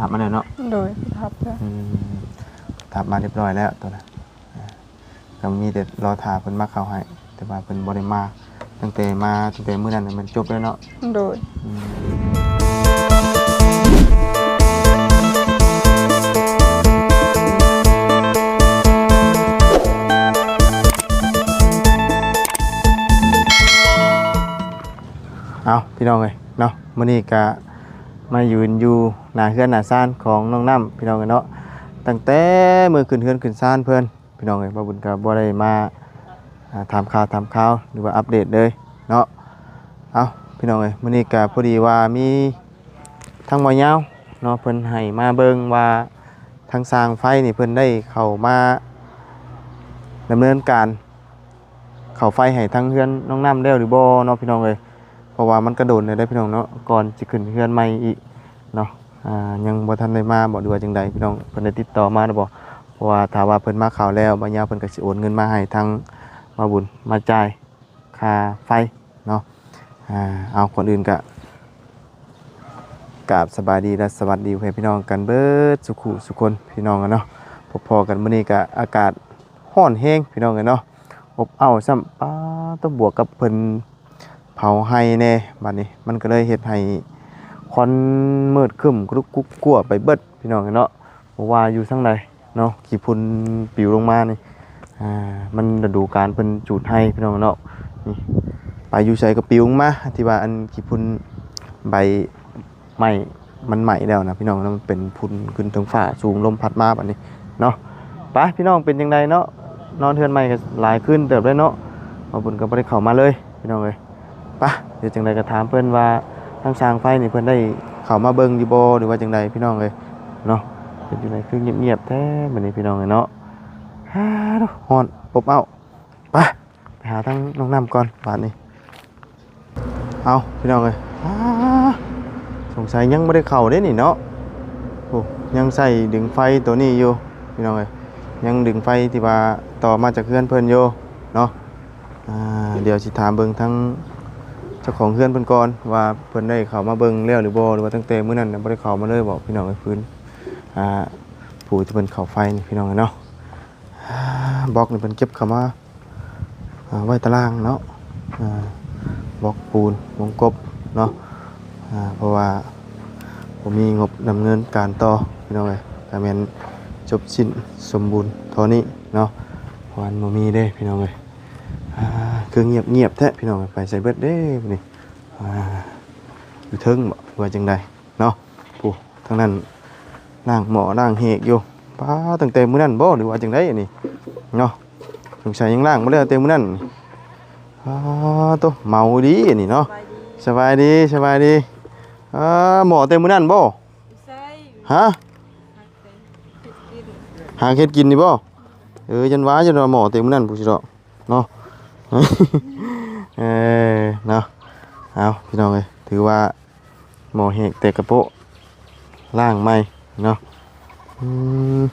ທັບມາແລ້ວເນາະ? ໂດຍ ທັບແລ້ວ. ອືມ ທັບມາຮຽບຮ້ອຍແລ້ວໂຕນັ້ນ. ອ່າ ກໍມີແຕ່ລໍຖ້າເພິ່ນມາເຂົ້າໃຫ້ ແຕ່ວ່າເພິ່ນບໍ່ໄດ້ມາ ຕັ້ງແຕ່ມາ ຕັ້ງແຕ່ມື້ນັ້ນນະ ແມ່ນຈົບແລ້ວເນາະ? ໂດຍ. ອືມ ເອົາ ພີ່ນ້ອງເອີຍເນາະ, ມື້ນີ້ກະມາຢືນຢູ່ໜ້າເຮືອນໜ້າຊານຂອງນ້ອງນ້ຳ ພີ່ນ້ອງເອີຍເນາະ, ຕັ້ງແຕ່ມື້ຂຶ້ນເຮືອນຂຶ້ນຊານເພິ່ນ ພີ່ນ້ອງເອີຍ, ບ່າວບຸນກໍບໍ່ໄດ້ມາ ອ່າ ຖາມຂ່າວຖາມຄາວ ຫຼືວ່າອັບເດດເລີຍເນາະ. ເອົ້າ ພີ່ນ້ອງເອີຍ, ມື້ນີ້ກໍພໍດີວ່າມີທາງບ່າວຍາວເນາະ, ເພິ່ນໃຫ້ມາເບິ່ງວ່າທາງຊ່າງໄຟນີ້ເພິ່ນໄດ້ເຂົ້າມາດຳເນີນການເຂົ້າໄຟໃຫ້ທາງເຮືອນນ້ອງນ້ຳແລ້ວຫຼືບໍ່ເນາະ ພີ່ນ້ອງເອີຍ. ເພາະວ່າມັນກໍດົນແລ້ວເດ້ ພີ່ນ້ອງເນາະ, ກ່ອນຊິຂຶ້ນເຮືອນໃໝ່ອີກເນາະ, ອ່າ ຍັງບໍ່ທັນໄດ້ມາບໍ ຫຼືວ່າຈັ່ງໃດ ພີ່ນ້ອງ, ເພິ່ນໄດ້ຕິດຕໍ່ມາແລ້ວບໍ? ເພາະວ່າຖ້າວ່າເພິ່ນມາເຂົ້າແລ້ວ ບ່າວຍາວເພິ່ນກໍຊິໂອນເງິນມາໃຫ້ທາງບ່າວບຸນມາຈ່າຍຄ່າໄຟເນາະ. ອ່າ ເອົາ ກ່ອນອື່ນກໍກາບສະບາຍດີ ແລະ ສະຫວັດດີພໍ່ແມ່ພີ່ນ້ອງກັນເບິດສູ່ຄູ່ສູ່ຄົນ ພີ່ນ້ອງເນາະ. ພົບພໍ້ກັນມື້ນີ້ກໍອາກາດຮ້ອນແຮງ ພີ່ນ້ອງເອີຍເນາະ, ອົບເອົ້າຊ້ຳ. ປາດໂທ້ ບວກກັບເພິ່ນ ເຜົາໄຮ່ແດ່, ບັດນີ້ມັນກໍເລີຍເຮັດໃຫ້ຄວັນມືດຄຶ້ມກະລຸກກຸກກົວໄປເບິດ ພີ່ນ້ອງເນາະ. ບໍ່ວ່າຢູ່ທາງໃດເນາະ, ຂີ້ຝຸ່ນປິວລົງມານີ້ ອ່າ ມັນລະດູການເພິ່ນຈູດໄຮ່ ພີ່ນ້ອງເນາະ. ນີ້ ໄປຢູ່ໃສກໍປິວລົງມາ, ທີ່ວ່າອັນຂີ້ຝຸ່ນໃບ ໄມ້ມັນໄໝ້ແລ້ວນະ ພີ່ນ້ອງເນາະ, ມັນເປັນຝຸ່ນຂຶ້ນເທິງຟ້າສູງ ລົມພັດມາບັດນີ້ເນາະ. ໄປ ພີ່ນ້ອງ ເປັນຈັ່ງໃດເນາະ, ນອນເຮືອນໃໝ່ກໍຫຼາຍຄືນເຕີບແລ້ວເນາະ, ບ່າວບຸນກໍບໍ່ໄດ້ເຂົ້າມາເລີຍ ພີ່ນ້ອງເອີຍ. ໄປ ດຽວຈັ່ງໃດກໍຖາມເພິ່ນວ່າທາງຊ່າງໄຟນີ້ເພິ່ນໄດ້ເຂົ້າມາເບິ່ງຢູ່ບໍ່ ຫຼືວ່າຈັ່ງໃດ ພີ່ນ້ອງເອີຍເນາະ. ເປັນຈັ່ງໃດຄືງຽບໆແທ້ບັດນີ້ ພີ່ນ້ອງເອີຍເນາະ. ຮາ ຮ້ອນອົບເອົ້າ. ໄປ ໄປຫາທາງນ້ອງນ້ຳກ່ອນບາດນີ້. ເອົາ ພີ່ນ້ອງເອີຍ ອາ ສົງໄສຍັງບໍ່ໄດ້ເຂົ້າເດ້ນີ້ເນາະ. ໂອ້ ຍັງໃຊ້ດຶງໄຟໂຕນີ້ຢູ່ ພີ່ນ້ອງເອີຍ, ຍັງດຶງໄຟທີ່ວ່າຕໍ່ມາຈາກເຮືອນເພິ່ນຢູ່ເນາະ. ອ່າ ດຽວຊິຖາມເບິ່ງທາງເຈົ້າຂອງເຮືອນເພິ່ນກ່ອນ ວ່າເພິ່ນໄດ້ເຂົ້າມາເບິ່ງແລ້ວຫຼືບໍ່ ຫຼືວ່າຕັ້ງແຕ່ມື້ນັ້ນນະບໍ່ໄດ້ເຂົ້າມາເລີຍບໍ ພີ່ນ້ອງເອີຍ. ພື້ນ ອ່າ ຜູ້ທີ່ເພິ່ນເຂົ້າໄຟນີ້ ພີ່ນ້ອງເອີຍເນາະ. ອ່າ ບລັອກນີ້ເພິ່ນເກັບເຂົ້າມາ ອ່າ ໄວ້ຕາລ່າງເນາະ, ອ່າ ບລັອກປູນວົງກົບເນາະ, ອ່າ ເພາະວ່າບໍ່ມີງົບດຳເນີນການຕໍ່ ພີ່ນ້ອງເອີຍ, ກໍແມ່ນຈົບສິ້ນສົມບູນເທົ່ານີ້ເນາະ, ເພາະວ່າມັນບໍ່ມີເດ້ ພີ່ນ້ອງເອີຍ. ອ່າ ຄືງຽບໆແທ້ ພີ່ນ້ອງເອີຍ, ໄປໃສເບິດເດ້ບັດນີ້. ອ່າ ຢູ່ເທິງບໍ ຫຼືວ່າຈັ່ງໃດ? ເນາະ. ຜູ້ ທາງນັ້ນລ້າງໝໍ້ລ້າງແຫກຢູ່. ປ້າ ຕັ້ງແຕ່ມື້ນັ້ນບໍ ຫຼືວ່າຈັ່ງໃດອັນນີ້ເນາະ? ສົງໄສຍັງລ້າງບໍ່ແລ້ວແຕ່ມື້ນັ້ນ. ປ້າໂທ້ ເມົາອີ່ຫຼີອັນນີ້ເນາະ. ສະບາຍດີ ສະບາຍດີ. ອ່າ ໝໍ້ແຕ່ມື້ນັ້ນບໍ? ໃຊ່. ຮະ? ຫາເຮັດກິນນີ້ບໍ? ເອີ ຈັ່ງວ່າ ຈັ່ງວ່າໝໍ້ແຕ່ມື້ນັ້ນພຸ້ນຊິເນາະ. ເນາະ ເອີ ເນາະ. ເອົາ ພີ່ນ້ອງເອີຍ ຖືວ່າໝໍ້ແຫກແຕ່ກະໂປະ ລ້າງໃໝ່ເນາະ. ອືມ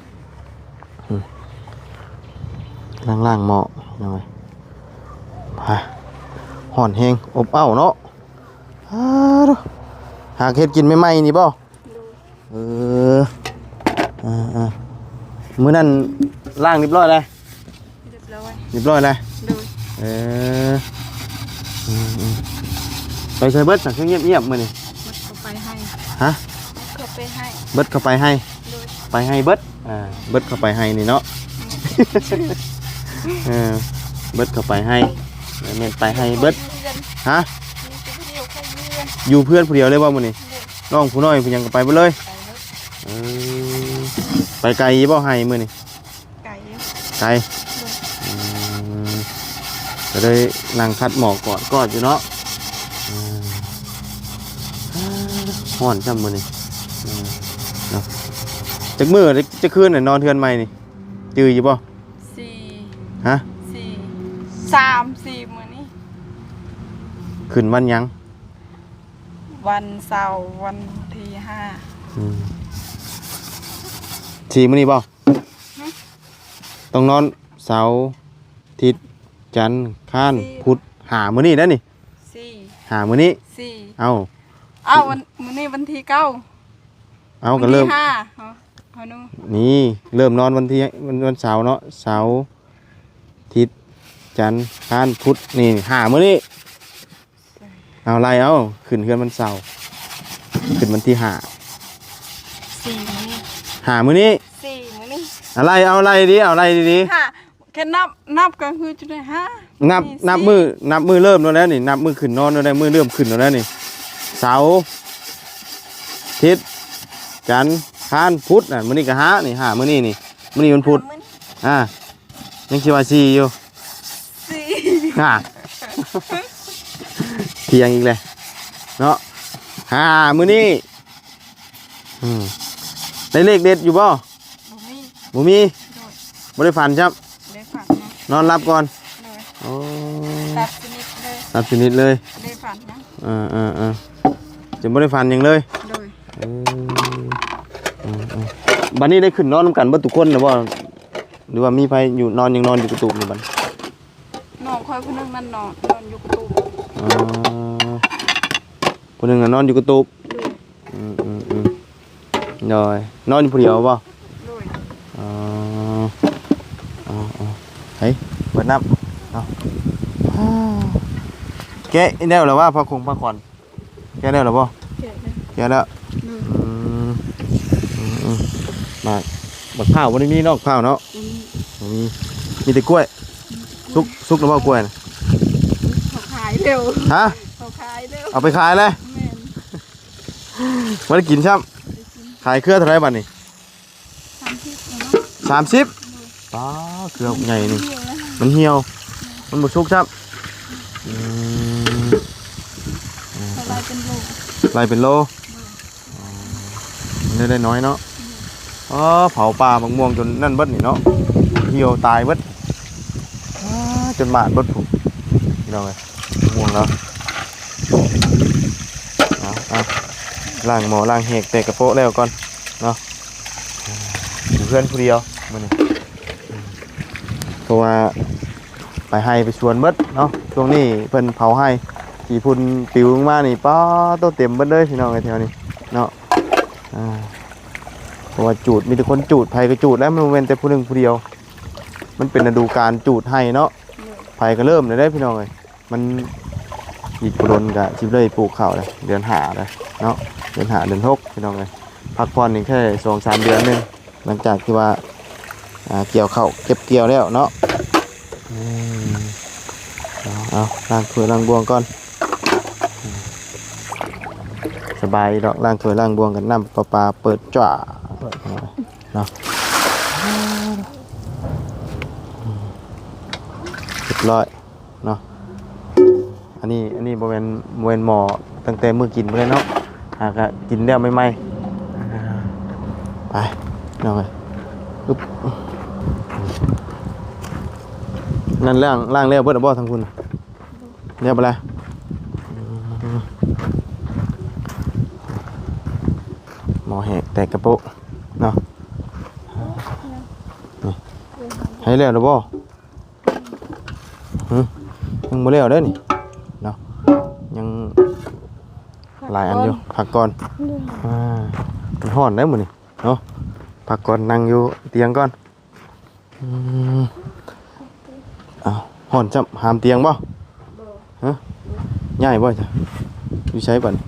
ອືມ ລ້າງ ລ້າງໝໍ້ ພີ່ນ້ອງເອີຍ. ຮະ ຮ້ອນແຮງ ອົບເອົ້າເນາະ. ອາ ຫາເຮັດກິນໃໝ່ໆນີ້ບໍ? ໂດຍ. ເອີ ເອີ ເອີ ມື້ນັ້ນລ້າງຮຽບຮ້ອຍແລ້ວ? ຮຽບຮ້ອຍ. ຮຽບຮ້ອຍແລ້ວ? ໂດຍ. ເອີ ອືມ ອືມ ໄປໃສເບິດ ຄືງຽບໆມື້ນີ້? ເບິດເຂົ້າໄປໄຮ່. ຮະ? ເບິດເຂົ້າໄປໄຮ່. ເບິດເຂົ້າໄປໄຮ່? ໂດຍ. ໄປໄຮ່ເບິດ ອ່າ ເບິດເຂົ້າໄປໄຮ່ນີ້ເນາະ. ອືມ ເອີ ເບິດເຂົ້າໄປໄຮ່ ແມ່ນໄປໄຮ່ເບິດ. ຮະ? ຢູ່ເພື່ອນຜູ້ດຽວເລີຍບໍ່ມື້ນີ້? ໂດຍ. ນ້ອງຜູ້ນ້ອຍຜູ້ຫຍັງກໍໄປເບິດເລີຍ? ໄປເບິດ. ເອີ ໄປໄກຢູ່ບໍ່ໄຮ່ມື້ນີ້? ໄກຢູ່. ໄກ. ໂດຍ. ອືມ ກໍເລີຍນັ່ງຂັດໝໍ້ກອດໆຢູ່ເນາະ. ອືມ ຮ້ອນຊ້ຳມື້ນີ້. ອືມ ເນາະ ຈັກມື້ ຈັກຄືນນະ ນອນເຮືອນໃໝ່ນີ້ ຈື່ຢູ່ບໍ່? ສີ່. ຮະ? ສີ່ ສາມສີ່ມື້ນີ້. ຂຶ້ນວັນຫຍັງ? ວັນເສົາ ວັນທີຫ້າ. ອືມ ສີ່ມື້ນີ້ບໍ່? ຫຶ? ຕ້ອງນອນເສົາ ທິດ ຈັນ ຄານ ສີ່ ພຸດ ຫ້າມື້ນີ້ໄດ໋ນີ້. ສີ່. ຫ້າມື້ນີ້. ສີ່. ເອົ້າ ເອົ້າ ວັນ ມື້ນີ້ວັນທີເກົ້າ. ເອົາ ກໍເລີ່ມ ວັນທີຫ້າ ເຮົາ ເຮົານອນ ນີ້ ເລີ່ມນອນວັນທີ ວັນ ວັນເສົາເນາະ ເສົາ ທິດ ຈັນ ອັງຄານ ພຸດ ນີ້ ຫ້າມື້ນີ້ ເອົາ ໄລ່ເອົາ ຂຶ້ນເຮືອນວັນເສົາ ຂຶ້ນວັນທີຫ້າ ສີ່ມື້ນີ້ ຫ້າມື້ນີ້ ສີ່ມື້ນີ້ ເອົາ ໄລ່ເອົາ ໄລ່ດີ ເອົາ ໄລ່ດີໆ ຫ້າ ແຄ່ນັບ ນັບກໍຄືຈະໄດ້ຫ້າ ນັບ ສີ່ ສີ່ ນັບມື້ ນັບມື້ເລີ່ມໂລດແລ້ວນີ້ ນັບມື້ຂຶ້ນນອນໂລດແລ້ວ ມື້ເລີ່ມຂຶ້ນໂລດແລ້ວນີ້ ເສົາ ທິດ ຈັນ ອັງຄານ ພຸດ ນະ ມື້ນີ້ກໍຫ້ານີ້ ຫ້າມື້ນີ້ນີ້ ມື້ນີ້ວັນພຸດ ຫ້າມື້ນີ້ ອ່າ ຍັງຊິວ່າສີ່ຢູ່ ສີ່ ອ່າ ຖຽງອີກແລ້ວເນາະ ຫ້າມື້ນີ້ ອືມ ໄດ້ເລກເດັດຢູ່ບໍ່? ບໍ່ມີ ບໍ່ມີ ໂດຍ ບໍ່ໄດ້ຝັນຊ້ຳ ບໍ່ໄດ້ຝັນນະ ນອນຫຼັບກ່ອນ ໂດຍ ໂອ້ ຫຼັບສະໜິດເລີຍ ຫຼັບສະໜິດເລີຍ ບໍ່ໄດ້ຝັນນະ ເອີໆໆ ຈົນບໍ່ໄດ້ຝັນຫຍັງເລີຍ ໂດຍ ເອີ ເອີໆ ບັດນີ້ໄດ້ຂຶ້ນນອນນຳກັນເບິດທຸກຄົນແລ້ວບໍ່? ຫຼືວ່າມີໃຜຢູ່ ນອນ ຍັງນອນຢູ່ກະຕູບຢູ່ບັດ? ນ້ອງຂ້ອຍຜູ້ໜຶ່ງນັ້ນນອນ ນອນຢູ່ກະຕູບ ອໍ ຜູ້ໜຶ່ງນະນອນຢູ່ກະຕູບ ໂດຍ ອືມໆໆ ໂດຍ ນອນຢູ່ຜູ້ດຽວບໍ່? ໂດຍ ອໍ ອໍ ເຮີ້ຍ ເປີດນ້ຳເນາະ ແກະແລ້ວລະວ່າ ຜ້າຄົງຜ້າຂວັນ ແກະແລ້ວລະບໍ່? ແກະແລ້ວ ແກະແລ້ວ ໂດຍ ອືມ ອືມໆ ໝາກ ໝາກພ້າວບໍ່ໄດ້ມີເນາະ ພ້າວເນາະ ບໍ່ມີ ບໍ່ມີ ມີແຕ່ກ້ວຍ ສຸກ ສຸກແລ້ວບໍ່ກ້ວຍນະ? ເຂົາຂາຍແລ້ວ ຮະ? ເຂົາຂາຍແລ້ວ ເອົາໄປຂາຍແລ້ວ ແມ່ນ ບໍ່ໄດ້ກິນຊ້ຳ ໄດ້ກິນ ຂາຍເຄືອເທົ່າໃດບັດນີ້? ສາມສິບ ສາມສິບ ໂດຍ ປ້າ ເຄືອໃຫຍ່ນີ້ ມັນຫ່ຽວ ມັນບໍ່ສຸກຊ້ຳ ອືມ ເຂົາໄລ່ເປັນໂລ ໄລ່ເປັນໂລ ໂດຍ ມັນໄດ້ນ້ອຍເນາະ ໂດຍ ອໍ ເຜົາປ່າໝາກມ່ວງຈົນນັ້ນເບິດນີ້ເນາະ ຫ່ຽວຕາຍເບິດ ອ້າ ຈົນບາດເບິດພຸ້ນ ພີ່ນ້ອງເອີຍ ໝາກມ່ວງເນາະ ເອົາໆ ລ້າງໝໍ້ລ້າງແຫກແຕ່ກະໂປະແລ້ວກ່ອນເນາະ ຢູ່ເຮືອນຜູ້ດຽວມື້ນີ້ ເພາະວ່າໄປໄຮ່ໄປສວນເບິດເນາະ ຊ່ວງນີ້ເພິ່ນເຜົາໄຮ່ ຂີ້ຝຸ່ນປິວລົງມານີ້ ປາໂຕ ເຕັມເບິດເລີຍ ພີ່ນ້ອງເອີຍ ແຖວນີ້ເນາະ ອ່າ ເພາະວ່າຈູດ ມີແຕ່ຄົນຈູດ ໃຜກໍຈູດແຫຼະ ມັນບໍ່ແມ່ນແຕ່ຜູ້ໜຶ່ງຜູ້ດຽວ ມັນເປັນລະດູການຈູດໄຮ່ເນາະ ໂດຍ ໃຜກໍເລີ່ມແລ້ວເດ້ ພີ່ນ້ອງເອີຍ ມັນອີກບໍ່ດົນກະຊິໄດ້ປູກເຂົ້າແລ້ວ ເດືອນຫ້າແລ້ວເນາະ ເດືອນຫ້າ ເດືອນຫົກ ພີ່ນ້ອງເອີຍ ພັກຜ່ອນນີ້ແຄ່ສອງສາມເດືອນໜຶ່ງ ຫຼັງຈາກທີ່ວ່າ ອ່າ ກ່ຽວເຂົ້າເກັບກ່ຽວແລ້ວເນາະ ອືມ ເອົາໆ ລ້າງຖ້ວຍລ້າງບ່ວງກ່ອນ ສະບາຍດອກ ລ້າງຖ້ວຍລ້າງບ່ວງກັນ ນ້ຳປະປາເປີດຈ້າເນາະ ຮຽບຮ້ອຍ ເນາະ ອັນນີ້ ອັນນີ້ບໍ່ແມ່ນ ບໍ່ແມ່ນໝໍ້ຕັ້ງແຕ່ມື້ກິນພຸ້ນເດ້ເນາະ ຫາກະກິນແລ້ວໃໝ່ໆ ໄປ ນ້ອງເອີຍ ອຶບ ນັ້ນລ້າງ ລ້າງແລ້ວເບິດແລ້ວບໍ່ທາງພຸ້ນ ແລ້ວບໍ່ລະ ອືມ ໝໍ້ແຫກແຕກກະໂປະເນາະ ນີ້ ໃຫ້ແລ້ວແລ້ວບໍ່? ຫຶ ຍັງບໍ່ແລ້ວເດ້ນີ້ເນາະ ຍັງຫຼາຍອັນຢູ່ ພັກກ່ອນ ພັກກ່ອນ ໂດຍ ອ່າ ມັນຮ້ອນເດ້ມື້ນີ້ເນາະ ພັກກ່ອນ ນັ່ງຢູ່ຕຽງກ່ອນ ອືມ ອ້າວ ຮ້ອນຈ້ຳ ຫາມຕຽງບໍ່? ບໍ່ ຮະ ຍ້າຍບໍ່? ຢູ່ໃສບັດນີ້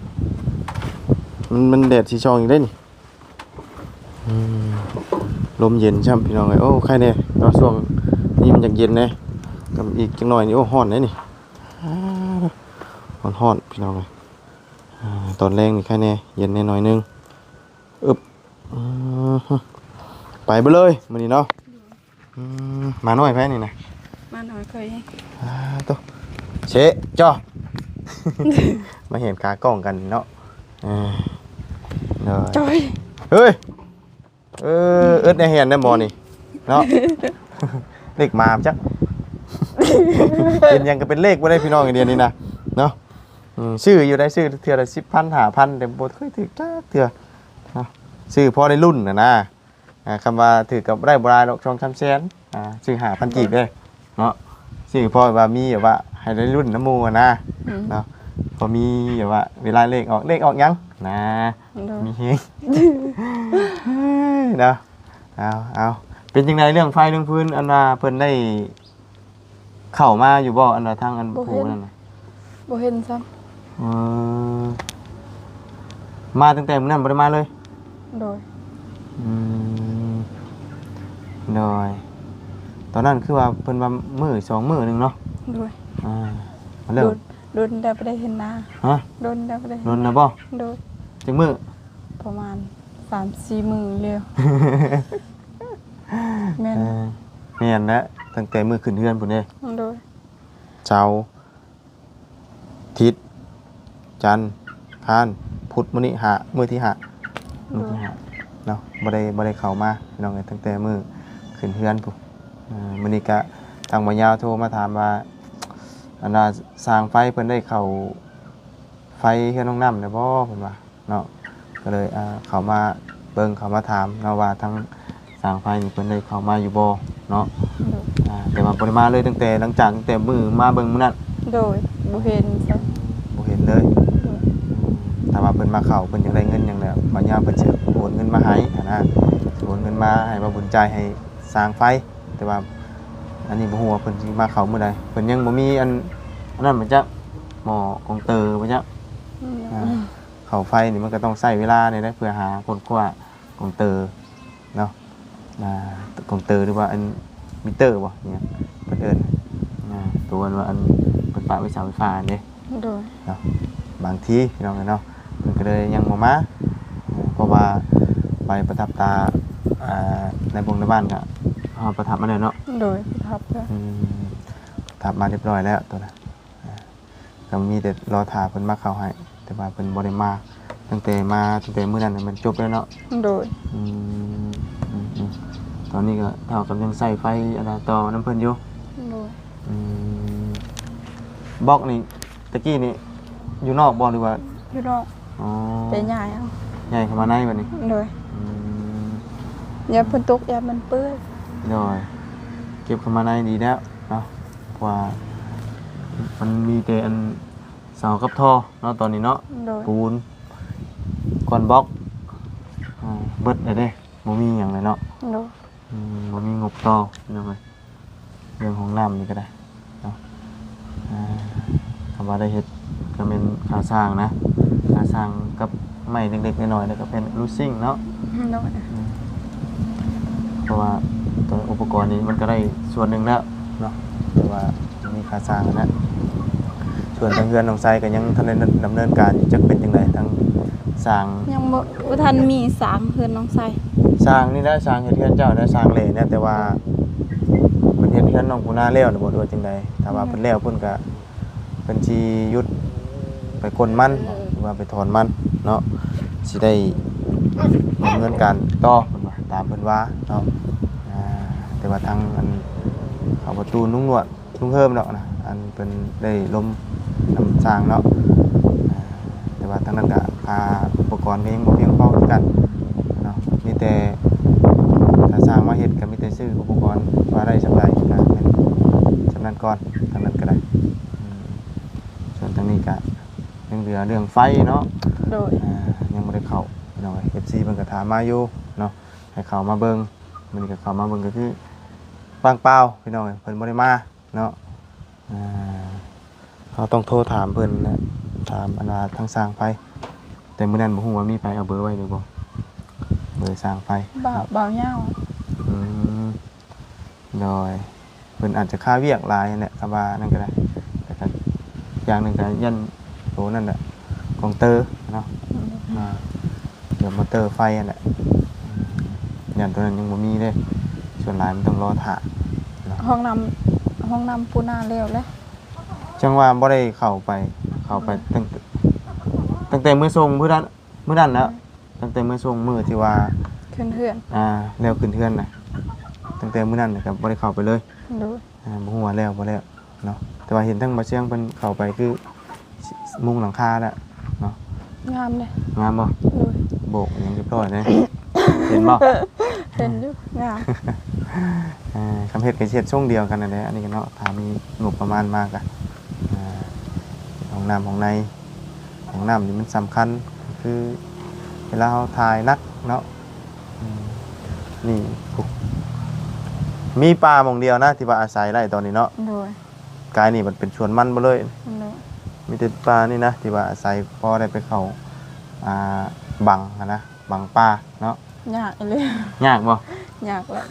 ມັນ ມັນແດດຊິສ່ອງອີກເດ້ນີ້ ອືມ ລົມເຢັນຊ້ຳ ພີ່ນ້ອງເອີຍ ໂອ້ ໄຄແດ່ເນາະ ຊ່ວງນີ້ມັນຢາກເຢັນແດ່ ກັບອີກຈັກໜ້ອຍນີ້ ໂອ້ ຮ້ອນເດ້ນີ້ ຮ້ອນໆ ພີ່ນ້ອງເອີຍ ອ່າ ຕອນແລງນີ້ໄຄແດ່ ເຢັນແດ່ໜ້ອຍໜຶ່ງ ອຶບ ອືມ ໄປເບິດເລີຍມື້ນີ້ເນາະ ອືມ ໝານ້ອຍໃຜນີ້ນະ? ໝານ້ອຍຂ້ອຍ ອ່າ ໂຕ ເຊະ ຈໍ ມາເຫັນຂາກ້ອງກັນເນາະ ເອີ ໂດຍ ຈ້ອຍ ເຮີ້ຍ ເອີ ເອິດແນ່ແຮ່ນແນ່ໝໍນີ້ເນາະ ເລກໝາຈັກ ເປັນຫຍັງກໍເປັນເລກບໍ່ໄດ້ ພີ່ນ້ອງ ດຽວນີ້ນະເນາະ ອືມ ຊື້ຢູ່ໄດ້ ຊື້ເທື່ອລະສິບພັນ ຫ້າພັນ ແຕ່ບໍ່ເຄີຍຖືກຈັກເທື່ອເນາະ ຊື້ພໍໄດ້ລຸ້ນນະນາ ອ່າ ຄຳວ່າຖືກກໍບໍ່ໄດ້ບໍ່ຫຼາຍດອກ ສອງສາມແສນ ອ່າ ຊື້ຫ້າພັນກີບເດ້ເນາະ ຊື້ພໍວ່າມີແບບວ່າໃຫ້ໄດ້ລຸ້ນນຳໝູ່ຫັ້ນນາ ອືມ ເນາະ ພໍມີແບບວ່າເວລາເລກອອກ ເລກອອກຫຍັງນາ ໂດຍ ມີເຮງ ເນາະ. ເອົາ ເອົາ ເປັນຈັ່ງໃດເລື່ອງໄຟເລື່ອງຟືນ ອັນວ່າເພິ່ນໄດ້ເຂົ້າມາຢູ່ບໍ່ ອັນວ່າທາງອັນຜູ້ນັ້ນນະ? ບໍ່ເຫັນຊ້ຳ. ເອີ ມາຕັ້ງແຕ່ມື້ນັ້ນບໍ່ໄດ້ມາເລີຍ? ໂດຍ. ອືມ ໂດຍ. ຕອນນັ້ນຄືວ່າເພິ່ນວ່າມື້ສອງມື້ໜຶ່ງເນາະ? ໂດຍ. ອ່າ ເລີ່ມ ດົນ ດົນແລ້ວບໍ່ໄດ້ເຫັນໜ້າ. ຮະ? ດົນແລ້ວບໍ່ໄດ້ເຫັນ. ດົນແລ້ວບໍ່? ໂດຍ. ຈັກມື້? ປະມານສາມສີ່ມື້ແລ້ວ. ແມ່ນ. ເອີ ແມ່ນແຫຼະ ຕັ້ງແຕ່ມື້ຂຶ້ນເຮືອນພຸ້ນເດ້. ໂດຍ. ເສົາ ທິດ ຈັນ ຄານ ພຸດ ມື້ນີ້ຫ້າ ມື້ທີຫ້າ ໂດຍ ມື້ທີຫ້າເນາະ ບໍ່ໄດ້ ບໍ່ໄດ້ເຂົ້າມາພີ່ນ້ອງເອີຍ ຕັ້ງແຕ່ມື້ຂຶ້ນເຮືອນພຸ້ນ. ເອີ ມື້ນີ້ກະທາງບ່າວຍາວໂທມາຖາມວ່າ ອັນວ່າຊ່າງໄຟເພິ່ນໄດ້ເຂົ້າໄຟເຮືອນນ້ອງນ້ຳແລ້ວບໍ່ ເພິ່ນວ່າ ເນາະ ກໍເລີຍ ອ່າ ເຂົ້າມາເບິ່ງ ເຂົ້າມາຖາມເນາະວ່າທາງຊ່າງໄຟນີ້ເພິ່ນໄດ້ເຂົ້າມາຢູ່ບໍ່ເນາະ. ໂດຍ. ອ່າ ແຕ່ວ່າບໍ່ໄດ້ມາເລີຍ ຕັ້ງແຕ່ ຫຼັງຈາກ ຕັ້ງແຕ່ມື້ມາເບິ່ງມື້ນັ້ນ. ໂດຍ. ບໍ່ເຫັນຊ້ຳ. ບໍ່ເຫັນເລີຍ. ໂດຍ. ຖ້າວ່າເພິ່ນມາເຂົ້າ ເພິ່ນຢາກໄດ້ເງິນຫຍັງແຫຼະ ບ່າວຍາວເພິ່ນຊິໂອນເງິນມາໃຫ້ຫັ້ນນະ ຊິໂອນເງິນມາໃຫ້ບ່າວບຸນຈ່າຍໃຫ້ຊ່າງໄຟ. ແຕ່ວ່າອັນນີ້ບໍ່ຮູ້ວ່າເພິ່ນຊິມາເຂົ້າມື້ໃດ ເພິ່ນຍັງບໍ່ມີອັນ ອັນນັ້ນບໍ່ຈັກ ໝໍ້ກົງເຕີບໍ່ຈັກ. ອືມ. ອ່າ ເຂົ້າໄຟນີ້ມັນກໍຕ້ອງໃຊ້ເວລາແດ່ເດີ ເພື່ອຫາຄົ້ນຄວ້າກົງເຕີເນາະ ອ່າ ກົງເຕີ ຫຼືວ່າອັນມິເຕີບໍ່ ອີ່ຫຍັງເພິ່ນເອີ້ນ ອ່າ ໂຕອັນວ່າອັນເພິ່ນປະໄວ້ເສົາໄຟຟ້າຫັ້ນເດ້. ໂດຍ. ເນາະ ບາງທີພີ່ນ້ອງເອີຍເນາະ ເພິ່ນກໍເລີຍຍັງບໍ່ມາ ເພາະວ່າໄປປະທັບຕາ ອ່າ ໃນບົງໃນບ້ານກໍເຮົາປະທັບມາແລ້ວເນາະ. ໂດຍ. ປະທັບແລ້ວ. ອືມ ປະທັບມາຮຽບຮ້ອຍແລ້ວໂຕນະ. ອ່າ ກໍມີແຕ່ລໍຖ້າເພິ່ນມາເຂົ້າໃຫ້ ແຕ່ວ່າເພິ່ນບໍ່ໄດ້ມາ ຕັ້ງແຕ່ມາ ຕັ້ງແຕ່ມື້ນັ້ນນະ ແມ່ນຈົບແລ້ວເນາະ. ໂດຍ. ອືມ ອືມ ອືມ ຕອນນີ້ກໍເທົ່າກັບຍັງໃຊ້ໄຟອັນນັ້ນຕໍ່ນຳເພິ່ນຢູ່. ໂດຍ. ອືມ ບລັອກນີ້ ຕະກີ້ນີ້ຢູ່ນອກບໍ່ ຫຼືວ່າ? ຢູ່ນອກ. ອໍ ໄປຍ້າຍເອົາ ຍ້າຍເຂົ້າມາໃນບັດນີ້. ໂດຍ. ອືມ ຢ້ານຝົນຕົກ ຢ້ານມັນເປື້ອນ. ໂດຍ. ເກັບເຂົ້າມາໃນດີແລ້ວເນາະ ເພາະວ່າມັນມີແຕ່ອັນ ເສົາກັບທໍ່ເນາະ ຕອນນີ້ເນາະ. ໂດຍ. ປູນ ກ້ອນບລັອກ ອ່າ ເບິດແລ້ວເດ້ ບໍ່ມີຫຍັງເລີຍເນາະ. ໂດຍ. ອືມ ບໍ່ມີງົບຕໍ່ພີ່ນ້ອງເອີຍ ເລື່ອງຫ້ອງນ້ຳນີ້ກໍໄດ້ເນາະ. ອ່າ ຄຳວ່າໄດ້ເຮັດກໍແມ່ນຄ່າສ້າງນະ ຄ່າສ້າງກັບໄມ້ເລັກໆນ້ອຍໆ ແລ້ວກໍແຜ່ນລູດຊິງເນາະ. ໂດຍ. ອືມ ເພາະວ່າຕົວອຸປະກອນນີ້ມັນກໍໄດ້ສ່ວນໜຶ່ງແລ້ວເນາະ ແຕ່ວ່າມີຄ່າສ້າງຫັ້ນແຫຼະ. ສ່ວນທາງເຮືອນນ້ອງໄຊກໍຍັງທັນໄດ້ດຳເນີນການຢູ່ ຈັກເປັນຈັ່ງໃດທາງຊ່າງ? ຍັງບໍ່ ບໍ່ທັນມີຊ່າງເຮືອນນ້ອງໄຊ. ຊ່າງນີ້ແຫຼະ ຊ່າງເຮັດເຮືອນເຈົ້ານະ ຊ່າງແຫຼນະ ແຕ່ວ່າເພິ່ນເຮັດເຮືອນນ້ອງປູນາແລ້ວນະບໍ່ ຫຼືວ່າຈັ່ງໃດ? ຖ້າວ່າເພິ່ນແລ້ວເພິ່ນກໍ ເພິ່ນຊິຢຸດໄປກົ້ນມັນ ຫຼືວ່າໄປຖອນມັນເນາະ ຊິໄດ້ດຳເນີນການຕໍ່ ເພິ່ນວ່າ ຕາມເພິ່ນວ່າເນາະ. ອ່າ ແຕ່ວ່າທາງອັນເຂົ້າປະຕູລຸງໜວດ ລຸງເຮີມດອກນະ ອັນເພິ່ນໄດ້ລົມນຳຊ່າງເນາະ. ອ່າ ແຕ່ວ່າທາງນັ້ນກະຄ່າອຸປະກອນກໍຍັງບໍ່ພຽງພໍຄືກັນເນາະ ມີແຕ່ຖ້າຊ່າງມາເຮັດກໍມີແຕ່ຊື້ອຸປະກອນ ວ່າໄດ້ສ່ຳໃດກໍແມ່ນສ່ຳນັ້ນກ່ອນ ທາງນັ້ນກໍໄດ້. ອືມ ສ່ວນທາງນີ້ກະຍັງເຫຼືອເລື່ອງໄຟເນາະ. ໂດຍ. ອ່າ ຍັງບໍ່ໄດ້ເຂົ້າພີ່ນ້ອງເອີຍ ເອັຟຊີເພິ່ນກໍຖາມມາຢູ່ເນາະ ໃຫ້ເຂົ້າມາເບິ່ງ ມື້ນີ້ກໍເຂົ້າມາເບິ່ງ ກໍຄືວ່າງເປົ່າພີ່ນ້ອງເອີຍ ເພິ່ນບໍ່ໄດ້ມາເນາະ. ອ່າ ເຮົາຕ້ອງໂທຖາມເພິ່ນນະ ຖາມອັນວ່າທາງຊ່າງໄຟ ແຕ່ມື້ນັ້ນບໍ່ຮູ້ວ່າມີໃຜເອົາເບີໄວ້ຫຼືບໍ່ ເບີຊ່າງໄຟ. ບ່າວ ບ່າວຍາວ. ອືມ ໂດຍ. ເພິ່ນອາດຈະຄາວຽກຫຼາຍຫັ້ນແຫຼະ ຄຳວ່ານັ້ນກໍໄດ້ ແຕ່ກໍຢ່າງໜຶ່ງກໍຢ້ານໂຕນັ້ນແຫຼະ ກອງເຕີເນາະ. ອືມ ອ່າ ດຽວມໍເຕີໄຟຫັ້ນແຫຼະ ຢ້ານໂຕນັ້ນຍັງບໍ່ມີເດ້ ສ່ວນຫຼາຍມັນຕ້ອງລໍຖ້າເນາະ. ຫ້ອງນ້ຳ ຫ້ອງນ້ຳປູນາແລ້ວແຫຼະ ຈັ່ງວ່າບໍ່ໄດ້ເຂົ້າໄປ ເຂົ້າໄປ ອືມ ຕັ້ງ ຕັ້ງແຕ່ມື້ສົ່ງມື້ນັ້ນ ມື້ນັ້ນແຫຼະ ອືມ ຕັ້ງແຕ່ມື້ສົ່ງ ມື້ທີ່ວ່າຂຶ້ນເຮືອນ ອ່າ ແລ້ວຂຶ້ນເຮືອນນະ ຕັ້ງແຕ່ມື້ນັ້ນນະກໍບໍ່ໄດ້ເຂົ້າໄປເລີຍ. ໂດຍ. ອ່າ ບໍ່ຮູ້ວ່າແລ້ວບໍ່ແລ້ວເນາະ ແຕ່ວ່າເຫັນທາງບ່າວຊຽງເພິ່ນເຂົ້າໄປຄືມຸງຫຼັງຄາແລ້ວເນາະ. ງາມເດ້. ງາມບໍ່? ໂດຍ. ໂບກຫຍັງຮຽບຮ້ອຍເດ້ ເຫັນບໍ່? ເຫັນຢູ່ ງາມ. ເອີ ຄຳເຮັດກໍຊິເຮັດຊົງດຽວກັນນັ້ນແຫຼະ ອັນນີ້ກໍເນາະ ຖ້າມີງົບປະມານມາກໍ ອ່າ ຫ້ອງນ້ຳຫ້ອງໃນ ຫ້ອງນ້ຳນີ້ມັນສຳຄັນ ຄືເວລາເຮົາຖ່າຍໜັກເນາະ ອືມ ນີ້ ມີປ່າໝ່ອງດຽວນະທີ່ວ່າອາໄສໄດ້ຕອນນີ້ເນາະ. ໂດຍ. ກາຍນີ້ມັນເປັນສວນມັນເບິດເລີຍ. ໂດຍ. ມີແຕ່ປ່ານີ້ນະທີ່ວ່າອາໄສ ພໍໄດ້ໄປເຂົ້າ ອ່າ ບັງຫັ້ນນະ ບັງປ່າເນາະ. ຍາກອີ່ຫຼີ. ຍາກບໍ່? ຍາກແຫຼະ.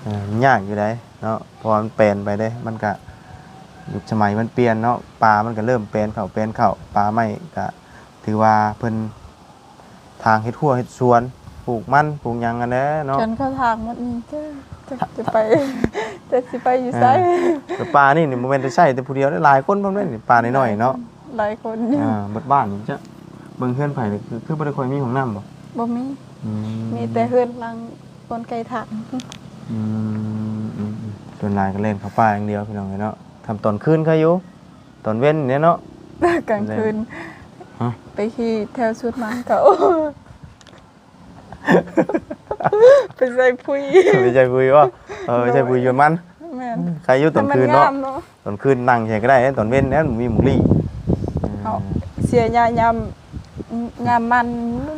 ເອີ ຍາກຢູ່ໃດເນາະ ເພາະວ່າມັນແປນໄປເດ້ ມັນກະ ຍຸກສະໄໝມັນປ່ຽນເນາະ ປ່າມັນກະເລີ່ມແປນເຂົ້າ ແປນເຂົ້າ ປ່າໄມ້ກະຖືວ່າເພິ່ນ ທາງເຮັດຮົ້ວເຮັດສວນ ປູກມັນ ປູກຫຍັງຫັ້ນແຫຼະເນາະ. ຄັນເຂົາທາງໝົດນີ້ ຈັກ ຈັກຈະໄປ ຈັກຊິໄປຢູ່ໃສ. ເອີ ແຕ່ປ່ານີ້ນີ້ບໍ່ແມ່ນແຕ່ໃຊ້ແຕ່ຜູ້ດຽວເດ້ ຫຼາຍຄົນພ້ອມເດ້ນີ້ ປ່ານ້ອຍໆເນາະ. ຫຼາຍຄົນຢູ່. ອ່າ ເບິດບ້ານນີ້ ຈະເບິ່ງເຮືອນໃຜນີ້ ຄື ຄືບໍ່ໄດ້ຄ່ອຍມີຫ້ອງນ້ຳບໍ່? ບໍ່ມີ. ອືມ ມີແຕ່ເຮືອນຫຼັງບ່ອນໃກ້ທາງ. ອືມ ອືມ ອືມ ສ່ວນຫຼາຍກໍແລ່ນເຂົ້າປ່າຢ່າງດຽວ ພີ່ນ້ອງເອີຍເນາະ. ທຳຕອນຄືນໄຄຢູ່ ຕອນເວັນນີ້ເນາະ ກາງຄືນ. ຮະ? ໄປຂີ່ແຖວສວນມັນເຂົາ ໄປໃສ່ປຸຍ. ໄປໃສ່ປຸຍບໍ່? ເອີ ໂດຍ ໃສ່ປຸຍຢວນມັນ. ແມ່ນ. ອືມ ໃຄຢູ່ຕອນຄືນເນາະ ໃຫ້ມັນງາມເນາະ. ຕອນຄືນນັ່ງໃສ່ກໍໄດ້ ຕອນເວັນແລ້ວມັນມີໝູ່ລີ້. ເອີ ເຮົາເສຍຫຍ້າຍາມ ຍາມມັນ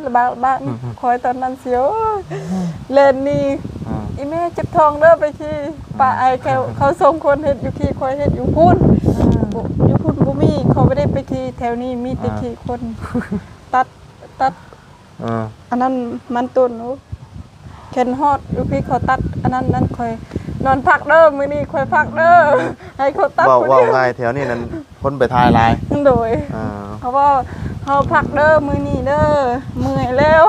ລະບາກ ບາກ ອືມ ຂ້ອຍຕອນນັ້ນຊິ ໂອ້ຍ ແລ່ນໜີ. ອ່າ ອີ່ແມ່ເຈັບທ້ອງເດີ ໄປຂີ່ ອ່າ ປະອ້າຍເຂົາ ເຂົາສອງຄົນເຮັດຢູ່ພີ້ ຂ້ອຍເຮັດຢູ່ພຸ້ນ. ອ່າ ບໍ່ ຢູ່ພຸ້ນບໍ່ມີ ຂ້ອຍບໍ່ໄດ້ໄປຂີ່ແຖວນີ້ ມີແຕ່ ອ່າ ຂີ່ຄົນ ຕັດ ຕັດ ເອີ ອັນນັ້ນມັນຕົ້ນ ໂອ້ ແມ່ນຮອດຢູ່ພີ້ ເຂົາຕັດອັນນັ້ນ ນັ້ນ ຂ້ອຍນອນພັກເດີ ມື້ນີ້ຂ້ອຍພັກເດີ ໃຫ້ເຂົາຕັດ. ເວົ້າ ຜູ້ດຽວ ເວົ້າງ່າຍ ແຖວນີ້ນັ້ນຄົນໄປຖ່າຍຫຼາຍ. ໂດຍ. ອ່າ ເພາະວ່າເຮົາພັກເດີ ມື້ນີ້ເດີ ເມື່ອຍແລ້ວ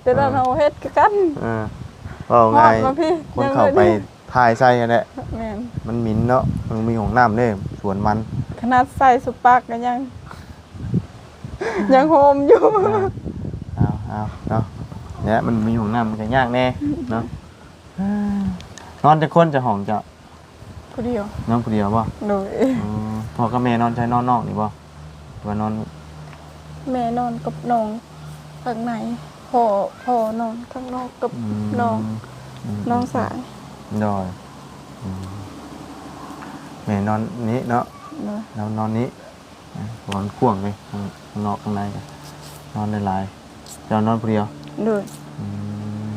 ແຕ່ນັ້ນ ອ່າ ເຮົາເຮັດຄືກັນ. ອ່າ ເວົ້າງ່າຍ ຮອດມາພີ້ ຄົນເຂົ້າໄປ ຍັງໄດ້ຖ່າຍໃສ່ຫັ້ນແຫຼະ. ແມ່ນ. ມັນໝິ່ນເນາະ ມັນມີຫ້ອງນ້ຳເດ້ ສວນມັນ. ຂະໜາດໃສ່ຊຸບປາກກໍຍັງ ຍັງໂຮມຢູ່. ເອົາ ເອົາ ເອົາເນາະ ແລະ ມັນມີຫ້ອງນ້ຳມັນກໍຍາກແດ່ເນາະ. ນອນຈັກຄົນເຈົ້າ ຫ້ອງເຈົ້າ? ຜູ້ດຽວ. ນອນຜູ້ດຽວບໍ່? ໂດຍ. ອໍ ພໍ່ກັບແມ່ນອນໃສ? ນອນນອກນີ້ບໍ່ ຫຼືວ່ານອນ? ແມ່ນອນກັບນ້ອງຂ້າງໃນ ພໍ່ ພໍ່ນອນຂ້າງນອກກັບ ອືມ ນ້ອງ ອືມ ນ້ອງຊາຍ. ໂດຍ. ອືມ ແມ່ນອນນີ້ເນາະ. ໂດຍ. ລາວນອນນີ້ ເພາະວ່າມັນກວ້າງເດ້ ຂ້າງ ຂ້າງນອກຂ້າງໃນກໍນອນໄດ້ຫຼາຍ. ເຈົ້ານອນຜູ້ດຽວ? ໂດຍ. ອືມ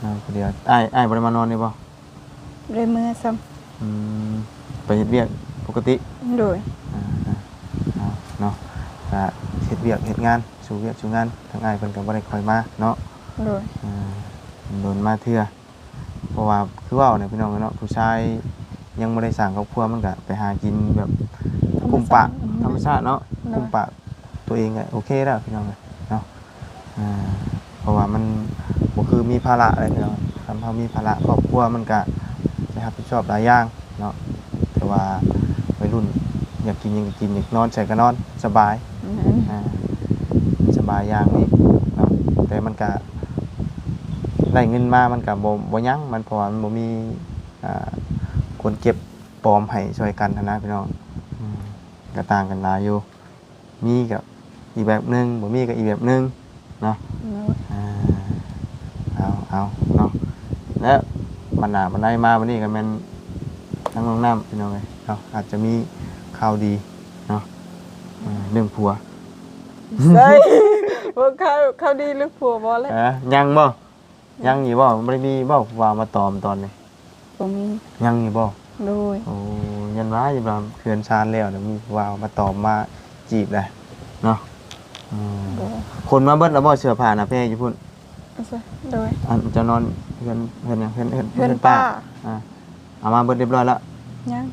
ນອນຜູ້ດຽວ. ອ້າຍ ອ້າຍບໍ່ໄດ້ມານອນນີ້ບໍ່? ບໍ່ໄດ້ເມືອຊ້ຳ. ອືມ ໄປເຮັດວຽກປົກກະຕິ? ໂດຍ. ອ່າ ເອົາເນາະ ກະເຮັດວຽກເຮັດງານ ສູ້ວຽກສູ້ງານ ທາງອ້າຍເພິ່ນກໍບໍ່ໄດ້ຄ່ອຍມາເນາະ. ໂດຍ. ອ່າ ດົນມາເທື່ອ ເພາະວ່າຄືເວົ້ານະ ພີ່ນ້ອງເນາະ ຜູ້ຊາຍຍັງບໍ່ໄດ້ສ້າງຄອບຄົວ ມັນກະໄປຫາກິນແບບ ທຳມະຊາດ ກຸມປະ ອືມ ທຳມະຊາດເນາະ. ໂດຍ. ກຸມປະຕົວເອງກະໂອເຄແລ້ວ ພີ່ນ້ອງເອີຍເນາະ. ອ່າ ເພາະວ່າມັນບໍ່ຄືມີພາລະເລີຍ ພີ່ນ້ອງ. ຄັນເຮົາມີພາລະຄອບຄົວ ມັນກະໄດ້ຮັບຜິດຊອບຫຼາຍຢ່າງເນາະ. ແຕ່ວ່າໄວລຸ້ນຢາກກິນຫຍັງກໍກິນ ຢາກນອນໃສກໍນອນ ສະບາຍ. ແມ່ນ. ອ່າ ສະບາຍຢ່າງໜຶ່ງເນາະ ແຕ່ມັນກະໄດ້ເງິນມາ ມັນກະບໍ່ ບໍ່ຍັງມັນ ເພາະວ່າມັນບໍ່ມີ ອ່າ ຄົນເກັບປອມໃຫ້ຊ່ອຍກັນຫັ້ນນະ ພີ່ນ້ອງ. ອືມ ກໍຕ່າງກັນຫຼາຍຢູ່ ມີກໍອີກແບບໜຶ່ງ ບໍ່ມີກໍອີກແບບໜຶ່ງເນາະ. ໂດຍ. ອ່າ ເອົາ ເອົາເນາະ ແລະ ບັນດາບັນໄດມາບັດນີ້ກໍແມ່ນທາງນ້ອງນ້ຳ ພີ່ນ້ອງເອີຍເນາະ ອາດຈະມີຂ່າວດີເນາະ. ເອີ ເລື່ອງຜົວ ໃຊ່ ບໍ່ ຂ່າວ ຂ່າວດີເລື່ອງຜົວບໍ່ແຫຼະ. ເອີ ຍັງບໍ່? ຍັງຢູ່ບໍ່? ບໍ່ໄດ້ມີບໍ່ຜູ້ບ່າວມາຕອມຕອນນີ້? ບໍ່ມີ. ຍັງຢູ່ບໍ່? ໂດຍ. ໂອ້ ຍັນວ່າຢູ່ວ່າເຮືອນຊານແລ້ວນະ ມີຜູ້ບ່າວມາຕອມມາຈີບໄດ໋ເນາະ. ອືມ ບໍ່. ຂົນມາເບິດແລ້ວບໍ່ ເສື້ອຜ້າໜ້າແພຢູ່ພຸ້ນ? ໂດຍ. ອັນເຈົ້ານອນເຮືອນ ເຮືອນຫຍັງ? ເຮືອນ ເຮືອນ ເຮືອນ ເຮືອນປ້າ. ອ່າ ເອົາມາເບິດຮຽບຮ້ອຍລະ? ຍັງ.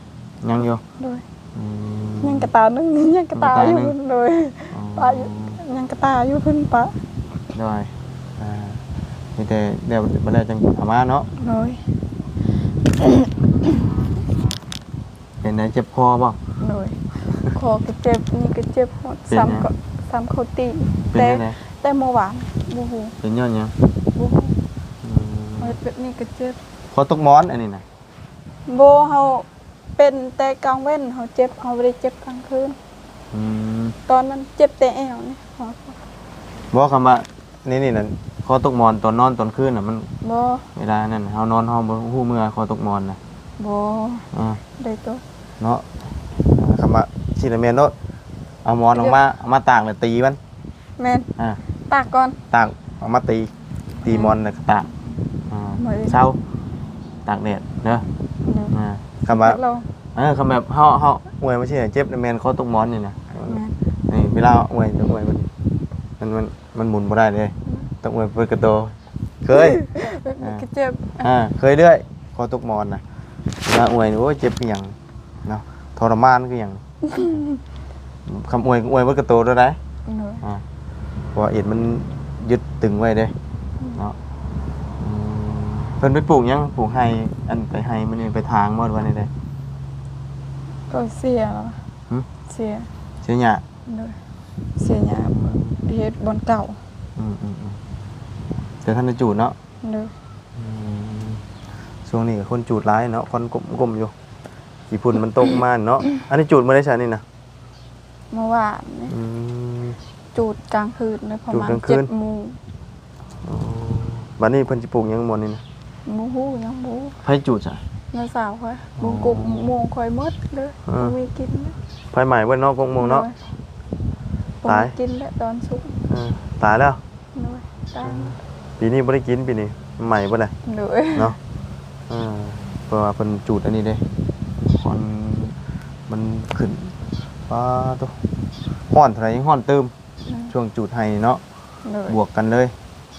ຍັງຢູ່? ໂດຍ. ອືມ ຍັງກະຕາໜຶ່ງ ຍັງກະຕາຢູ່. ຍັງກະຕາໜຶ່ງ. ໂດຍ. ອໍ ປະຢູ່ ຍັງກະຕາຢູ່ເພິ່ນປະ. ໂດຍ. ອ່າ ມີແຕ່ແລ້ວ ບັດແລ້ວຈັ່ງເອົາມາເນາະ. ໂດຍ. ເປັນໃດ ເຈັບຄໍບໍ່? ໂດຍ. ຄໍກໍເຈັບ ນີ້ກໍເຈັບ ເປັນຫຍັງ? ຊ້ຳກໍ ຊ້ຳເຂົາຕີ. ເປັນຈັ່ງໃດ? ແຕ່ ແຕ່ມື້ວານ ບໍ່ຮູ້. ເປັນຍ້ອນຫຍັງ? ບໍ່ຮູ້. ອືມ ເຮັດແບບນີ້ກໍເຈັບ. ຄໍຕົກໝອນອັນນີ້ນະ? ບໍ່ ເຮົາເປັນແຕ່ກາງເວັນ ເຮົາເຈັບ ເຮົາບໍ່ໄດ້ເຈັບກາງຄືນ. ອືມ ຕອນນັ້ນເຈັບແຕ່ແອວນີ້. ບໍ່ ຄຳວ່າ ນີ້ ນີ້ນະ ຄໍຕົກໝອນຕອນນອນຕອນຄືນນະ ມັນ ບໍ່ ເວລານັ້ນເຮົານອນ ເຮົາບໍ່ຮູ້ເມື່ອຄໍຕົກໝອນນະ. ບໍ່. ອ່າ ໄດ້ຕົກເນາະ. ຄຳວ່າຊິລະແມ່ນໂລດ ເອົາໝອນອອກມາ ເອົາມາຕາກແລ້ວຕີມັນ. ແມ່ນ. ອ່າ ຕາກກ່ອນ ຕາກ ເອົາມາຕີ. ຕີໝອນແລ້ວກໍຕາກ ອາ ມື້ອື່ນ ເຊົາ ຕາກແດດເດີ ໂດຍ ອາ ຄຳວ່າ ເຮັດລອງ ເອີ ຄຳແບບເຮົາ ເຮົາອວຍວ່າຊິໃຫ້ເຈັບນີ້ແມ່ນຄໍຕົກໝອນນີ້ນະ ແມ່ນ ນີ້ເວລາອວຍ ຕ້ອງອວຍມັນ ມັນ ມັນ ມັນໝູນບໍ່ໄດ້ເດ້ ອືມ ຕ້ອງອວຍເປີດກະໂຕ ເຄີຍ ແບບນີ້ກໍເຈັບ ອາ ເຄີຍເລື່ອຍ ຄໍຕົກໝອນນະ ເວລາອວຍນີ້ ໂອ້ຍ ເຈັບຄືຫຍັງເນາະ ທໍລະມານຄືຫຍັງ ຄຳອວຍ ອວຍເບິດກະໂຕໂລດໄດ໋ ໂດຍ ອາ ເພາະວ່າເອັນມັນຍຶດຕຶງໄວ້ເດ້ ອືມ ເນາະ ອືມ ເພິ່ນໄປປູກຫຍັງ? ປູກໄຮ່ ອັນໄປໄຮ່ມື້ນີ້ໄປຖາງບໍ່ ຫຼືວ່າແນວໃດ? ກໍເສຍ ຫຶ? ເສຍ ເສຍຫຍ້າ ໂດຍ ເສຍຫຍ້າ ເຮັດບ່ອນເກົ່າ ອືມໆໆ ແຕ່ທັນໄດ້ຈູດເນາະ ໂດຍ ອືມ ຊ່ວງນີ້ກໍຄົນຈູດຫຼາຍເນາະ ຄົນກົ້ມໆຢູ່ ຂີ້ຝຸ່ນມັນຕົກມາເນາະ ອັນນີ້ຈູດມື້ໃດຊະນີ້ນະ? ເມື່ອວານນີ້ ອືມ ຈູດກາງຄືນເລີຍ ປະມານ ຈູດກາງຄືນ ເຈັດໂມງ ອໍ ບັດນີ້ເພິ່ນຊິປູກຫຍັງບ່ອນນີ້ນະ? ບໍ່ຮູ້ ຍັງບໍ່ຮູ້ ໃຜຈູດຊະ? ນ້າສາວຂ້ອຍ ອໍ ບົງກົກ ໝາກມ່ວງຂ້ອຍໝົດເລີຍ ເອີ ບໍ່ມີກິນ ໄຟໄໝ້ເບິດເນາະ ກົກມ່ວງເນາະ ໂດຍ ຕາຍ ບໍ່ມີກິນແລ້ວຕອນສຸກ ເອີ ຕາຍແລ້ວ ໂດຍ ຕາຍ ປີນີ້ບໍ່ໄດ້ກິນ ປີນີ້ໄໝ້ເບິດແຫຼະ ໂດຍ ເນາະ ເອີ ເພາະວ່າເພິ່ນຈູດອັນນີ້ເດ້ ຄວັນມັນຂຶ້ນ ປາໂທ້ ຮ້ອນເທົ່າໃດຍັງຮ້ອນຕື່ມ ອືມ ຊ່ວງຈູດໄຮ່ເນາະ ໂດຍ ບວກກັນເລີຍ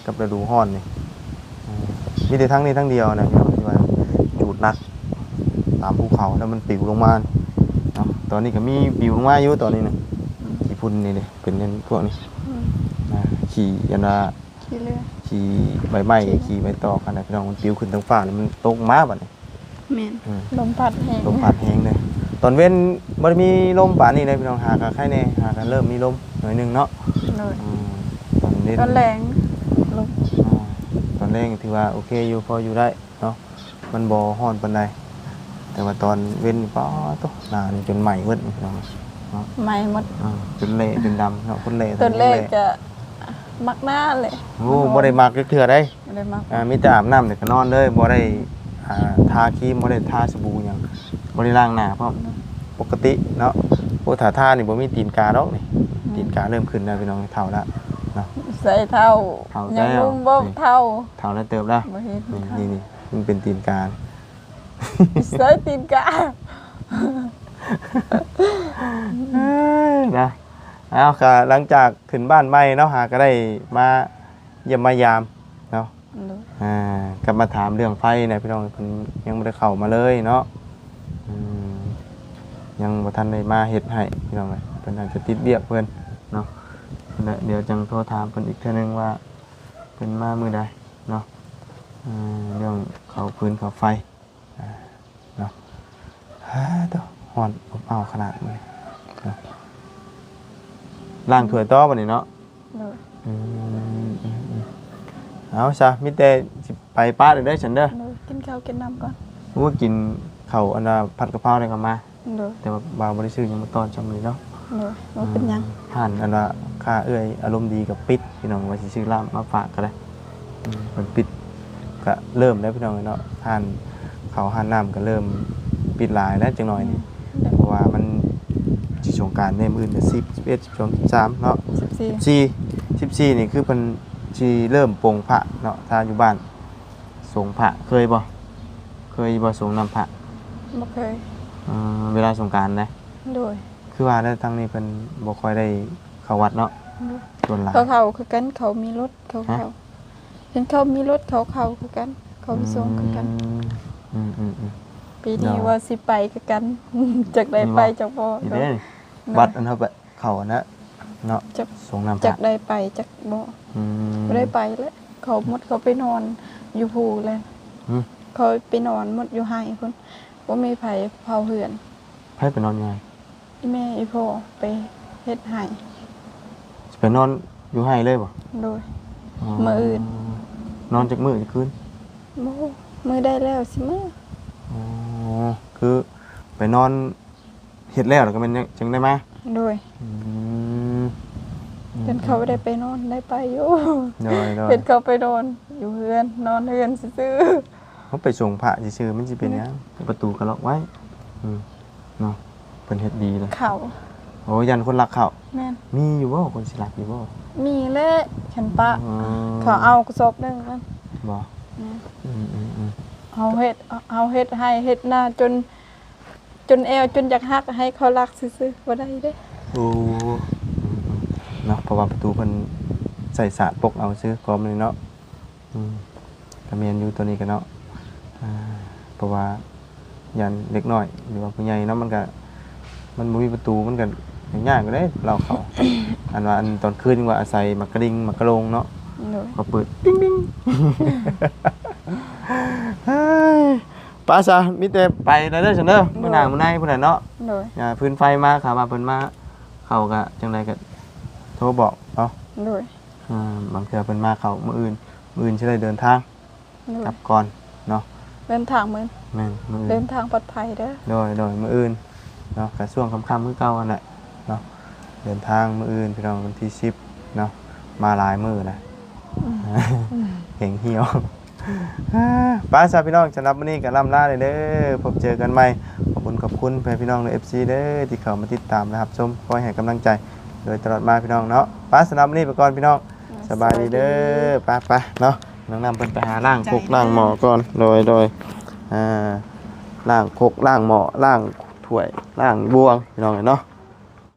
ກັບລະດູຮ້ອນນີ້ ເອີ ມີແຕ່ທາງນີ້ທາງດຽວນະ ພີ່ນ້ອງ ທີ່ວ່າຈູດໜັກຕາມພູເຂົາ ແລ້ວມັນປິວລົງມາເນາະ ຕອນນີ້ກໍມີປິວລົງມາຢູ່ຕອນນີ້ນະ ອືມ ຂີ້ຝຸ່ນນີ້ເດ້ ເປັນພວກນີ້ ອືມ ອ່າ ຂີ້ອັນວ່າ ຂີ້ເຫຼືອ ຂີ້ໃບໄມ້ ຂີ້ເຫຼືອ ຂີ້ໃບຕອກຫັ້ນນະ ພີ່ນ້ອງ ມັນປິວຂຶ້ນທາງຟ້າ ແລ້ວມັນຕົກມາບັດນີ້ ແມ່ນ ອືມ ລົມພັດແຮງ ລົມພັດແຮງເດ້ ຕອນເວັນບໍ່ໄດ້ມີລົມປານນີ້ເດ້ ພີ່ນ້ອງ ຫາກະໄຄແດ່ ຫາກະເລີ່ມມີລົມໜ້ອຍໜຶ່ງເນາະ ໂດຍ ອືມ ຕອນເວັນ ຕອນແລງລົມ ອ່າ ຕອນແລງຖືວ່າໂອເຄຢູ່ ພໍຢູ່ໄດ້ເນາະ ມັນບໍ່ຮ້ອນປານໃດ ແຕ່ວ່າຕອນເວັນນີ້ ປາໂທ້ ໜ້ານີ້ຈົນໄໝ້ເບິດ ພີ່ນ້ອງເນາະ ໄໝ້ໝົດ ອ່າ ຈົນແຫຼ້ຈົນດຳເນາະ ຄົນແຫຼ້ ຕອນແລກກໍມັກໜ້າແຫຼະ ໂອ້ ບໍ່ໄດ້ມັກຈັກເທື່ອໃດ ບໍ່ໄດ້ມັກ ອ່າ ມີແຕ່ອາບນ້ຳແລ້ວກໍນອນເລີຍ ບໍ່ໄດ້ ອ່າ ທາຄຣີມ ບໍ່ໄດ້ທາສະບູຫຍັງ ບໍ່ໄດ້ລ້າງໜ້າພ້ອມ ໂດຍ ປົກກະຕິເນາະ ໂອ້ ຖ້າທານີ້ບໍ່ມີຕີນກາດອກນີ້ ອືມ ຕີນກາເລີ່ມຂຶ້ນແລ້ວ ພີ່ນ້ອງ ເຖົ້າແລ້ວເນາະ ໃສ່ເຖົ້າ ເຖົ້າແລ້ວ ຍັງໜຸ່ມບໍ່ເຖົ້າ ເຖົ້າແລ້ວເຕີບແລ້ວ ບໍ່ເຫັນ ນີ້ ນີ້ ນີ້ ມັນເປັນຕີນກາ ໃສ່ຕີນກາ ເອີ ນະ ເອົາ ກໍຫຼັງຈາກຂຶ້ນບ້ານໃໝ່ເນາະ ຫາກໍໄດ້ມາຢ້ຽມມາຢາມເນາະ ໂດຍ ອ່າ ກັບມາຖາມເລື່ອງໄຟນະ ພີ່ນ້ອງ ເພິ່ນຍັງບໍ່ໄດ້ເຂົ້າມາເລີຍເນາະ ອືມ ຍັງບໍ່ທັນໄດ້ມາເຮັດໃຫ້ ພີ່ນ້ອງເອີຍ ເພິ່ນອາດຈະຕິດວຽກເພິ່ນເນາະ ແລ້ວດຽວຈັ່ງໂທຖາມເພິ່ນອີກເທື່ອໜຶ່ງວ່າ ເພິ່ນມາມື້ໃດເນາະ ເອີ ເລື່ອງເຂົ້າຟືນເຂົ້າໄຟ ອ່າ ເນາະ ຮາໂທ້ ຮ້ອນອົບອ້າວຂະໜາດນີ້ເນາະ ລ້າງຖ້ວຍຕໍ່ບັດນີ້ເນາະ ໂດຍ ອືມ ເອົາຊະ ມີແຕ່ຊິໄປປະເດີຊັ້ນເດີ ໂດຍ ກິນເຂົ້າກິນນ້ຳກ່ອນ ໂອ້ ກິນເຂົ້າອັນວ່າຜັດກະເພົາແລ້ວກໍມາ ໂດຍ ແຕ່ວ່າບ່າວບໍ່ໄດ້ຊື້ຫຍັງມາຕ້ອນຊ່ຳນີ້ເນາະ ໂດຍ ບໍ່ເປັນຫຍັງ ອືມ ຮ້ານອັນວ່າຂ້າເອື້ອຍອາລົມດີກໍປິດ ພີ່ນ້ອງ ວ່າຊິຊື້ລາບມາຝາກກໍໄດ້ ອືມ ເພິ່ນປິດ ກະເລີ່ມແລ້ວ ພີ່ນ້ອງເອີຍເນາະ ຮ້ານເຂົ້າຮ້ານນ້ຳກະເລີ່ມປິດຫຼາຍແລ້ວຈັກໜ້ອຍນີ້ ອືມ ເພາະວ່າມັນຊິສົງການແດ່ ມື້ອື່ນກະສິບ ສິບເອັດ ສິບສອງ ສິບສາມເນາະ ສິບສີ່ ສິບສີ່ ສິບສີ່ນີ້ຄືເພິ່ນຊິເລີ່ມປົງພະເນາະ ຖ້າຢູ່ບ້ານ ສົງພະ ເຄີຍບໍ່? ເຄີຍຢູ່ບໍ່ ສົງນ້ຳພະ? ບໍ່ເຄີຍ ເອີ ເວລາສົງການເດ້ ໂດຍ ຄືວ່າແລ້ວ ທາງນີ້ເພິ່ນບໍ່ຄ່ອຍໄດ້ເຂົ້າວັດເນາະ ໂດຍ ສ່ວນຫຼາຍ ເຂົາເຂົ້າຄືກັນ ເຂົາມີລົດ ເຂົາເຂົ້າ ຮະ? ເຫັນເຂົາມີລົດ ເຂົາເຂົ້າຄືກັນ ເຂົາມາສົ່ງຄືກັນ ອືມ ອືມໆໆ ປີນີ້ ໂດຍ ວ່າຊິໄປຄືກັນ ຈັກໄດ້ໄປຈັກບໍ່ ນີ້ເດ້ ໂດຍ ວັດອັນເຮົາໄປ ເຂົ້າອັນນະເນາະ ຈັກ ສົງນ້ຳພະ ຈັກໄດ້ໄປຈັກບໍ່ ອືມ ບໍ່ໄດ້ໄປແຫຼະ ເຂົາໝົດ ເຂົາໄປນອນຢູ່ພູແຫຼະ ຫື ເຂົາໄປນອນໝົດຢູ່ໄຮ່ພຸ້ນ ບໍ່ມີໃຜເຝົ້າເຮືອນ ໃຜໄປນອນຢູ່ໄຮ່? ອີ່ແມ່ ອີ່ພໍ່ໄປເຮັດໄຮ່ ຊິໄປນອນຢູ່ໄຮ່ເລີຍບໍ່? ໂດຍ ອໍ ມື້ອື່ນ ນອນຈັກມື້ຈັກຄືນ? ບໍ່ຮູ້ ມື້ໃດແລ້ວຊິເມືອ ອໍ ຄືໄປນອນ ເຮັດແລ້ວລະກະແມ່ນ ຈັ່ງໄດ້ມາ ໂດຍ ອືມ ເພິ່ນເຂົາໄດ້ໄປນອນ ໄດ້ໄປຢູ່ ໂດຍໆ ເພິ່ນເຂົາໄປນອນຢູ່ເຮືອນ ນອນເຮືອນຊື່ໆ ເຮົາໄປສົງພະຊື່ໆ ມັນຊິເປັນຫຍັງ ໂດຍ ປະຕູກະລັອກໄວ້ ອືມ ເນາະ ເພິ່ນເຮັດດີເລີຍ ເຂົາ ໂອ້ ຢ້ານຄົນລັກເຂົ້າ. ແມ່ນ. ມີຢູ່ບໍ່ ຄົນຊິລັກຢູ່ບໍ່? ມີແຫຼະ ຄັນປະ ອໍ ເຂົາເອົາກະສອບໜຶ່ງນັ້ນ. ບໍ່? ແມ່ນ. ອືມໆໆ ເຮົາເຮັດ ເຮົາເຮັດໄຮ່ເຮັດນາຈົນ ຈົນແອວຈົນຢາກຫັກ ໃຫ້ເຂົາລັກຊື່ໆ ບໍ່ໄດ້ເດ້. ໂອ້ ອືມໆ ເນາະ ເພາະວ່າປະຕູເພິ່ນໃສ່ສາດປົກເອົາຊື່ ກອມນີ້ເນາະ. ອືມ ກະແມ່ນຢູ່ໂຕນີ້ກະເນາະ ອ່າ ເພາະວ່າຢ້ານເດັກນ້ອຍ ຫຼືວ່າຜູ້ໃຫຍ່ເນາະ ມັນກະ ມັນບໍ່ມີປະຕູ ມັນກະຍາກຢູ່ເດ້ ລາວເຂົ້າ ອັນວ່າ ອັນຕອນຄືນວ່າອາໄສໝາກກະດິ່ງ ໝາກກະໂລງເນາະ. ໂດຍ. ເຂົາເປີດ ຕິງໆ ເຮີ້ຍ ໄປຊະ ມີແຕ່ໄປແລ້ວເດີຊັ້ນເດີ. ໂດຍ. ມື້ໜ້າມື້ໃນພຸ້ນແຫຼະເນາະ. ໂດຍ. ອ່າ ຟືນໄຟມາ ຖ້າວ່າເພິ່ນມາເຂົ້າກະຈັ່ງໃດກະໂທບອກເນາະ. ໂດຍ. ອ່າ ບາງເທື່ອເພິ່ນມາເຂົ້າມື້ອື່ນ ມື້ອື່ນຊິໄດ້ເດີນທາງ ໂດຍ ກັບກ່ອນເນາະ. ເດີນທາງມື້ ແມ່ນ ມື້ອື່ນ ເດີນທາງປອດໄພເດີ. ໂດຍ ໂດຍ ມື້ອື່ນເນາະ ກະຊ່ວງຄ່ຳໆຄືເກົ່າຫັ້ນແຫຼະເນາະ. ເດີນທາງມື້ອື່ນພີ່ນ້ອງ ວັນທີສິບເນາະ ມາຫຼາຍມື້ແລ້ວ ອືມ ແຮງຫ່ຽວ. ໄປຊະພີ່ນ້ອງ ສຳລັບມື້ນີ້ກະລ່ຳລາເລີຍເດີ ພົບເຈີກັນໃໝ່. ຂອບຄຸນ ຂອບຄຸນແຟນພີ່ນ້ອງ ແລະ ເອັຟຊີ ເດີ ທີ່ເຂົ້າມາຕິດຕາມ ແລະ ຮັບຊົມ ຄອຍໃຫ້ກຳລັງໃຈໂດຍຕະຫຼອດມາພີ່ນ້ອງເນາະ. ໄປ ສຳລັບມື້ນີ້ໄປກ່ອນພີ່ນ້ອງ. ສະບາຍດີເດີ. ໄປໆ ເນາະ ນ້ອງນ້ຳເພິ່ນໄປຫາລ້າງຄົກລ້າງໝໍ້ກ່ອນ. ໂດຍ ໂດຍ ອ່າ ລ້າງຄົກລ້າງໝໍ້ ລ້າງຖ້ວຍລ້າງບ່ວງ ພີ່ນ້ອງເອີຍເນາະ.